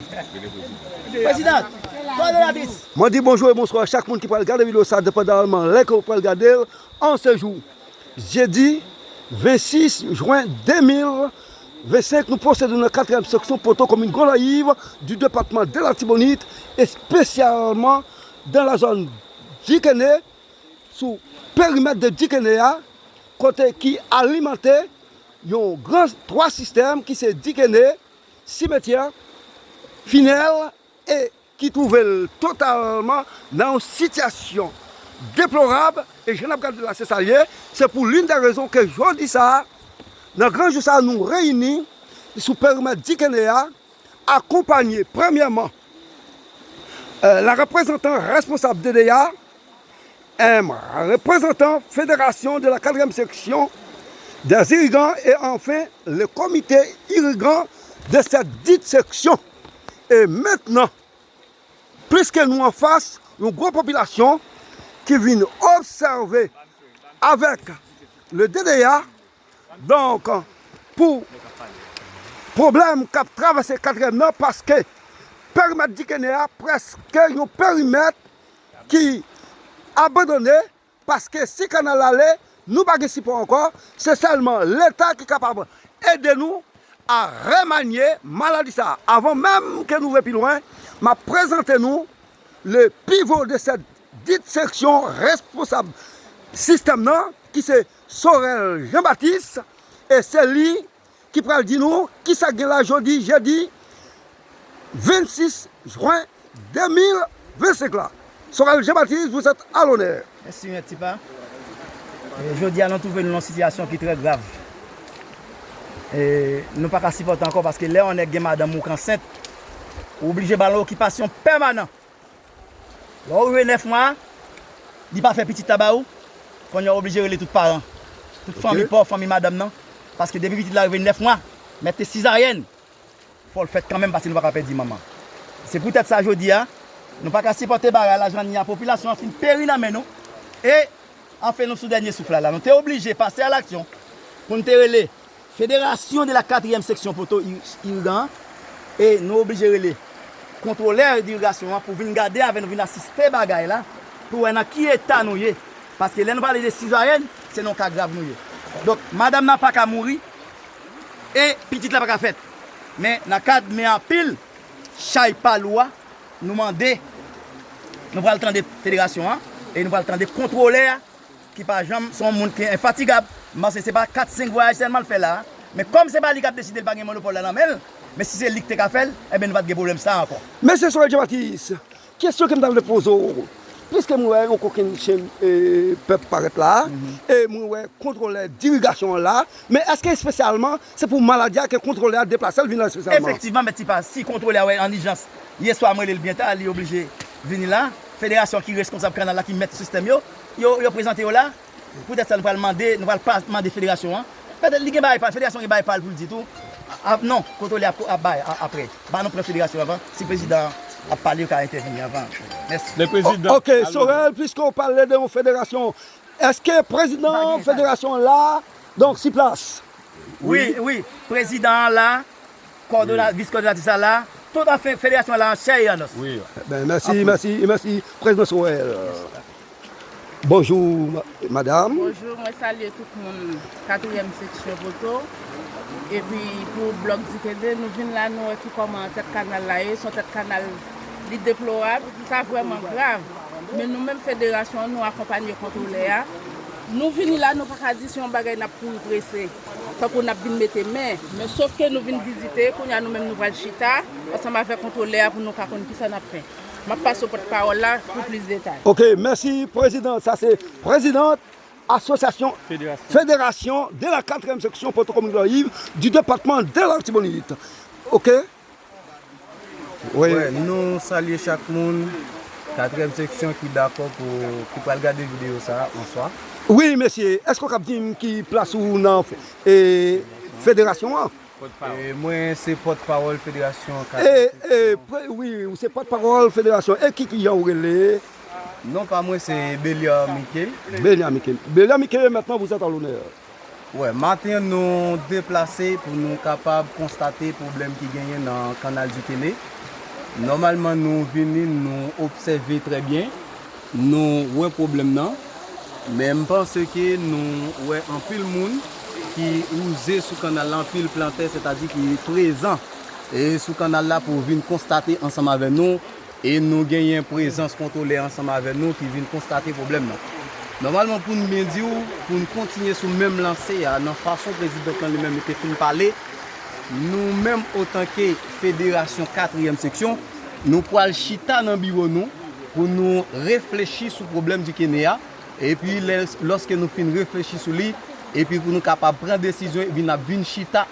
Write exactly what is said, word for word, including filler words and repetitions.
Prezidan, koòdonatris. Mwen di bonjou e bonswa a chak moun ki pral gade videyo sa, depandaman lè ke w pral gade l an se jou. Jedi vennsis jen de mil vennsenk, nou pwosede nan katriyèm seksyon Poto, komin Gonayiv, du depatman de Latibonit, espesyalman dans la zone Dikene, sou perimèt de Dikene a, kote ki alimante yon gran twa sistèm ki se Dikene, simetyè, finèl, e ki twouve l totalman nan yon sitiyasyon deplorab, e jan n ap gade la, se sa l ye, se pou l'une des raisons ke jodi sa a, nan gran jou sa a, nou reyini sou perimèt Dikene a, akonpanye, premyèman, euh, la reprezantan responsab D D A, un représentant fédération de la quatrième section des irrigants et enfin le comité irrigant de cette dite section. E mentnan, pliske nou anfas yon gwo popilasyon ki vin obsève avèk le D D A, donk, pou pwoblèm k ap travèse katriyèm nan, paske perimèt Dikene a prèske yon perimèt ki abandone, paske si kanal la ale, nou pa gen sipò ankò, se sèlman Leta ki kapab ede nou a remanye maladi sa a. Avan menm ke nou rive pi lwen, m ap prezante nou le pivot de cette dite section, responsab sistèm nan, ki se Sorel Jean Baptiste, e se li ki pral di nou kisa k gen la jodi, jedi vennsis jen de mil vennsenk la. Sorel Jean Baptiste, vous êtes à l'honneur. Mèsi, Mèt Tipa. E, jodi a, nou twouve nou nan yon sitiyasyon ki trè grav. E, nou pa ka sipòte ankò, paske lè yon nèg gen madanm ou k ansent, ou oblije ba l yon okipasyon pèmanan. Lè w rive nèf mwa, li pa fè pitit la ba ou, kounye a w oblije rele tout paran, tout fanmi pa w, fanmi madanm nan, paske depi pitit la rive nèf mwa, mèt te sizayèn, fò l fèt kanmenm, paske nou pa ka pèdi manman. Se poutèt sa, jodi a, nou pa ka sipòte bagay la, jan l ye a, popilasyon an fin peri nan men nou, e anfen, nou sou dènye souf la, la. Nou te oblije pase a laksyon pou n te rele Fédération de la quatrième section Poto Ir-, Irrigan, e nou oblije rele kontwolè dirigasyon an pou vin gade avè nou, vin asiste bagay la, pou wè nan ki eta nou ye. Paske lè nou pale de sizayèn, se nan yon ka grav nou ye. Donk, madanm nan pa ka mouri, e pitit la pa ka fèt. Men nan kad men anpil chay pa lou a, nou mande, nou pral tande federasyon an, e nou pral tande kontwolè a, ki pa janm, se yon moun ki enfatigab. M panse se pa kat, senk vwayaj sèlman l fè la a. Men kòm se pa li k ap deside, l pa gen monopòl la nan men l. Men si se li ki te ka fè l, enben nou pa t gen pwoblèm sa a ankò. Mesye Sorel Jean Baptiste, kesyon ke m ta vle poze w, piske mwen wè yon kokennchenn, e, pèp parèt la a, e mwen wè kontwolè dirigasyon an la a, men èske espesyalman se pou maladi a ke kontwolè a deplase l vin la espesyalman? Efektivman, Mèt Tipa, si kontwolè a wè an ijans, yè swa mwen rele l byen ta, li oblije vini la. Federasyon ki reskonsab kanal la, ki mèt sistèm yo, yo, yo prezante yo la. Poutèt sa, nou pral mande, nou pral pa mande federasyon an. Petèt li gen bagay pa l, federasyon gen bagay pa l pou l di tou. A, a, non, kontwolè ap, ap bay a, apre. Ban nou pran federasyon anvan. Si prezidan an ap pale, yo ka entèvini anvan. Mèsi. Le président. O-, ok, Sorel, piske w pale de yon federasyon, èske prezidan federasyon an la, donk, si plas? Wi, wi. Prezidan an la, kòdona-, vis kòdonatris la la, tout an fe-, federasyon an la an chè e an os. Wi. Ben, mèsi, mèsi, mèsi, prezidan Sorel. Bonjou, ma-, madanm. Bonjou, mwen salye tout moun katriyèm seksyon Poto. Epi pou blòk Dikene, nou vin la, nou wè ki kòman tèt kanal la ye, se yon tèt kanal li deplorab, sa vrèman grav. Men nou menm federasyon an, nou akonpanye kontwolè a. Nou vini la, nou pa ka di se yon bagay n ap kouri prese, tankou n ap vin mete men. Men sof ke nou vin vizite, kounye a nou menm nou pral chita ansanm avèk kontwolè a pou nou ka konn kisa n ap fè. M ap pase w pòtpawòl la pou plis detay. Ok, mèsi, prezidan. Sa se prezidan asosyasyon, fédération de la quatrième section Poto, komin Gonayiv, du département de l'Artibonite. Ok? Wi. Wè, nou salye chak moun, katriyèm seksyon ki dakò pou, ki pral gade videyo sa a, bonswa. Wi, mesye, èske w kab di m ki plas ou nan, e, federasyon an? E, mwen se pòtpawòl federasyon katriyèm seksyon. E, e, pre-, wi, ou se pòtpawòl federasyon. E ki, ki jan ou rele? Non pa mwen se Beliar Mickey. Beliar Mickey. Beliar Mickey, maintenant vous êtes à l'honneur. Wè, maten nou deplase pou nou kapab konstate pwoblèm ki genyen nan kanal Dikene. Nòmalman, nou vini, nou obsève trè byen, nou wè pwoblèm nan, men m panse ke nou wè anpil moun ki wouze sou kannal la, anpil plantè, sètadi ki prezan e sou kannal la pou vin konstate ansanm avè nou, e nou genyen prezans kontwolè ansanm avè nou ki vin konstate pwoblèm nan. Nòmalman, pou n byen di w, pou n kontinye sou menm lanse a, nan fason prezidan li menm li te fin pale, nou menm, otanke federasyon katriyèm seksyon, nou pral chita nan biwo nou pou nou reflechi sou pwoblèm di Kenya. Epi, lè, lòske nou fin reflechi sou li, epi pou nou kapab pran desizyon, epi n ap vin chita